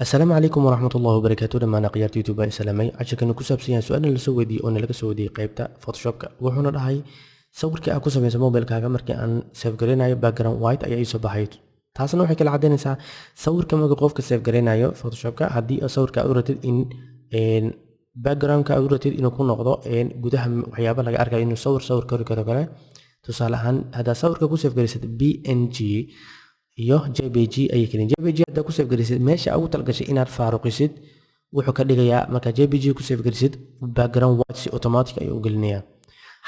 Asalaamu calaykum waraxmatullahi wabarakaatu. Dhammaan akhyaarta YouTube baan salaamay. Casharkani ku saabsan yahay su-aal la soo weydiiyey oo nalaga soo weydiiyey qaybta Photoshopka. Wuxuuna dhahay: sawirkii aad ku samaysa mobilkaaga markii aan save gareynayo, background white ayaa ii soo baxay. Taasna waxay kala caddaynaysaa sawirka marka qofka save gareynayo Photoshopka, haddii sawirka aad u ratid in backgroundka aad u ratid inuu ku noqdo gudaha waxyaaba laga arkayo, inuu sawir kori karo kale. Tusaale ahaan, haddaad sawirka ku save garaysid PNG iyo JPG ayay keeneen. JPG haddaad ku save garaysid, meesha ugu talagashay inaad faaruqisid wuxuu ka dhigayaa. Markaa JPG ku save garaysid, background white si automatic ayuu u gelinayaa.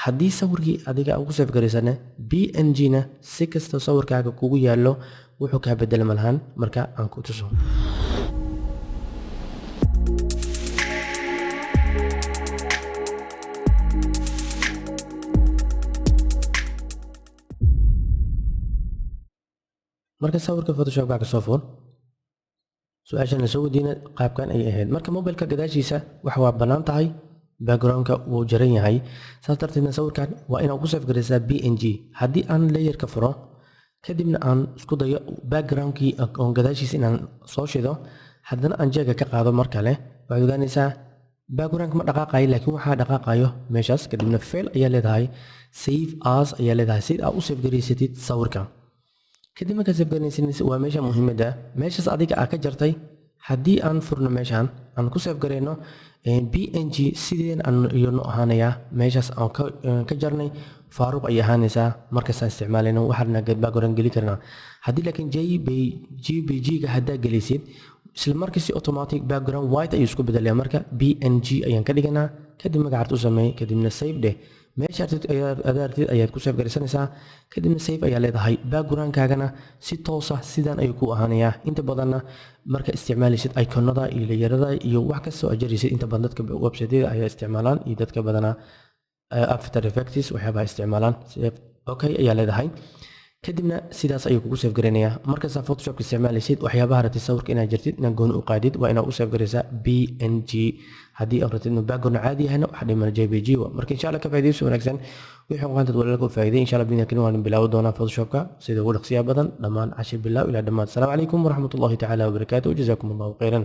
Haddii sawirkii adiga ugu save garaysana PNG na, si kasta sawirkaaga kugu yaallo wuxuu kaa bedela malahan. Marka aan ku tuso. Marka sawirka Photoshopka ka soo fur, su-aashan la soo weydiina qaabkan ayay ahayd. Marka mobilka gadaashiisa waxa waa bannaan tahay, backgroundka wuu jaran yahay, saas darteedna sawirkan waa inaad ku save garaysaa PNG. Haddii aan layerka furo, kadibna aan isku dayo backgroundkii oon gadaashiisa inaan soo shido, haddana aan jeega ka qaado mar kale, waxaad ogaanaysaa backgroundka ma dhaqaaqayo, laakiin waxaa dhaqaaqayo meeshaas. Kadibna file ayaa leedahay, save as ayaa leedahay, si aad u save garaysatid sawirka. Kadib markaad save garaysanaysa, waa meesha muhiimadda, meeshaas adiga aa ka jartay. Haddii aan furno meeshaan aan ku save garayno PNG, sideen iyo no ahaanayaa. Meeshaas aan ka jarnay faaruq ayay ahaanaysaa. Markaasaan isticmaalayno waxaana background geli karnaa. Haddii laakiin JPG-ga haddaa gelisid, isla markii si automatic background white ayuu isku bedelaya. Marka PNG ayaan ka dhiganaa. Kadib magaca u sameey, kadibna save dheh. Meesha artid ayaad ku save garaysanaysaa, kadibna save ayaa leedahay. Backgroundkaagana si toosa sidan ayuu ku ahaanayaa. Inta badanna marka isticmaalaysid iconada iyo layerada iyo wax kastoo aad jaraysid, inta badan dadka websiteyada ayaa isticmaalaan iyo dadka badanaa After Effects waxyaabaha isticmaalaan. Okay ayaa leedahay, kadibna sidaas ayuu kugu save garaynayaa. Markasta Photoshopka isticmaalaysid, waxyaabaha ratid sawirka inaad jirtid, inaad gooni u qaadid, waa inaad u save garaysaa PNG. Haddii aad ratid inuu background caadi yahayna, waxa dhiman JPG. Marka insha Allah ka faa'iidayso wanaagsan. Wixii qaantad walaalka u faa'iiday. Insha Allah bidna waan bilaawi doonaa Photoshopka sida ugu dhaqsiyaha badan, dhammaan cashir bilow ilaa dhammaad. Asalaamu calaykum waraxmatullahi tacaala wabarakaatuh. Jazaakum Allahu khayran.